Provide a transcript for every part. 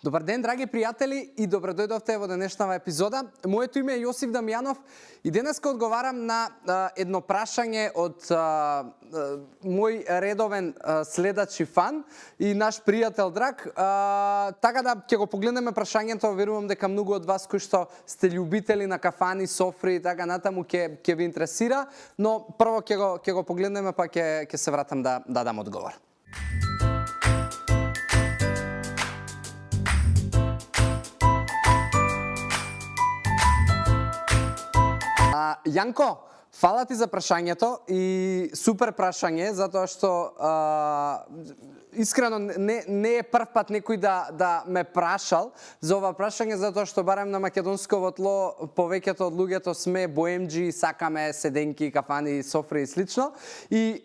Добар ден, драги пријатели, и добро дојдовте во денешнава епизода. Моето име е Јосиф Дамјанов и денеска одговарам на едно прашање од мој редовен следач и фан и наш пријател драг. Така да ќе го погледнеме прашањето, верувам дека многу од вас кои што сте љубители на кафани, софри и така натаму ќе ви интересира, но прво ќе го погледнеме па ќе се вратам да дадам одговор. Јанко, фала ти за прашањето и супер прашање, затоа што искрено не е прв пат некој да ме прашал за ова прашање, затоа што барем на македонското тло повеќето од луѓето сме боемџи, сакаме седенки, кафани, софри и слично. И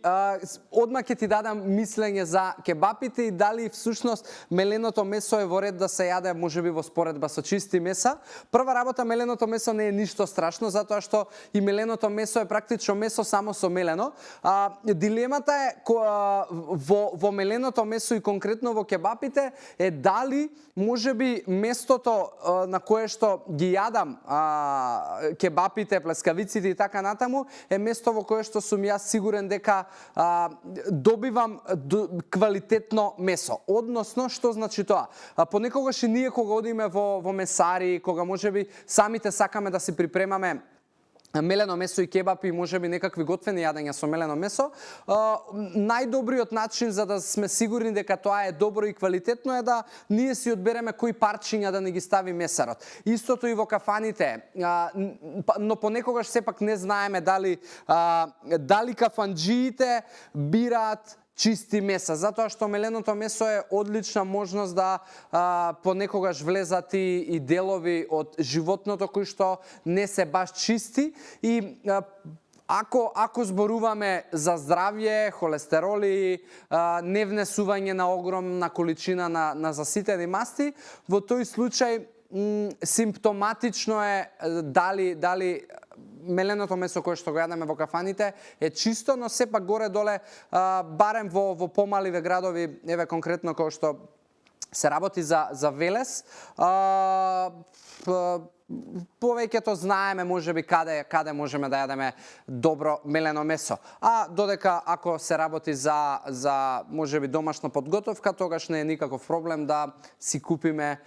одма ќе ти дадам мислење за кебапите и дали всушност меленото месо е во ред да се јаде можеби во споредба со чисти меса. Прва работа, меленото месо не е ништо страшно, затоа што и меленото месо е практично месо само со мелено. Дилемата е во меленото месо и конкретно во кебапите е дали можеби местото на кое што ги јадам кебапите, плескавиците и така натаму е место во кое што сум јас сигурен дека добивам квалитетно месо. Односно, што значи тоа? Понекогаш и ние кога одиме во месари, кога можеби самите сакаме да си припремаме мелено месо и кебапи, можеби некакви готвени јадења со мелено месо, најдобриот начин за да сме сигурни дека тоа е добро и квалитетно е да ние си одбереме кои парчиња да ни ги стави месарот. Истото и во кафаните, но понекогаш сепак не знаеме дали кафанџиите бираат чисти меса, затоа што меленото месо е одлична можност да понекогаш влезат и делови од животното кои што не се баш чисти и ако зборуваме за здравје, холестероли, не внесување на огромна количина на заситени масти, во тој случај симптоматично е дали меленото месо кое што го јадеме во кафаните е чисто, но сепак горе-доле, барем во помаливе градови, еве конкретно кој што се работи за Велес, повеќето знаеме можеби каде можеме да јадеме добро мелено месо. А додека ако се работи за можеби домашна подготовка, тогаш не е никаков проблем да си купиме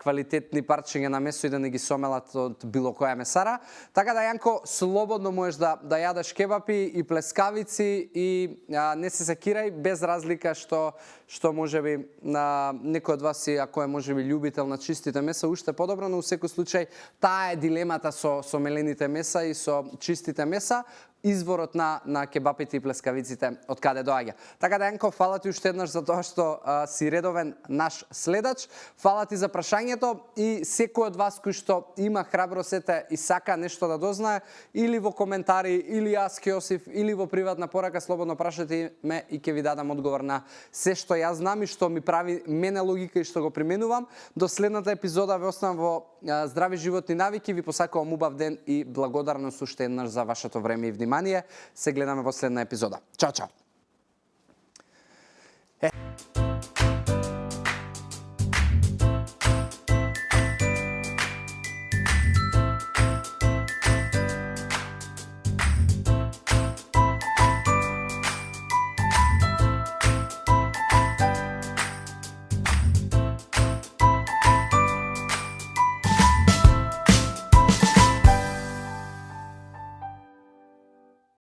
квалитетни парчиња на месо и да не ги сомелат од било која месара. Така да, Јанко, слободно можеш да јадеш кебапи и плескавици и не се секирај, без разлика што можеби некој од вас, ако е можеби љубител на чистите меса, уште подобро, но во секој случај таа е дилемата со мелените меса и со чистите меса. Изворот на кебапите и плескавиците од каде доаѓа. Така да, Јанко, фала ти уште еднаш за тоа што си редовен наш следач. Фала ти за прашањето и секој од вас кој што има храброст и сака нешто да дознае, или во коментари, или Ask Јосиф, или во приватна порака, слободно прашате ме и ќе ви дадам одговор на се што јас знам и што ми прави мене логика и што го применувам. До следната епизода ве оставам во здрави животни навики. Ви посакувам убав ден и благодарност уште еднаш за вашето време и внимание. Се гледаме во следна епизода. Чао, чао!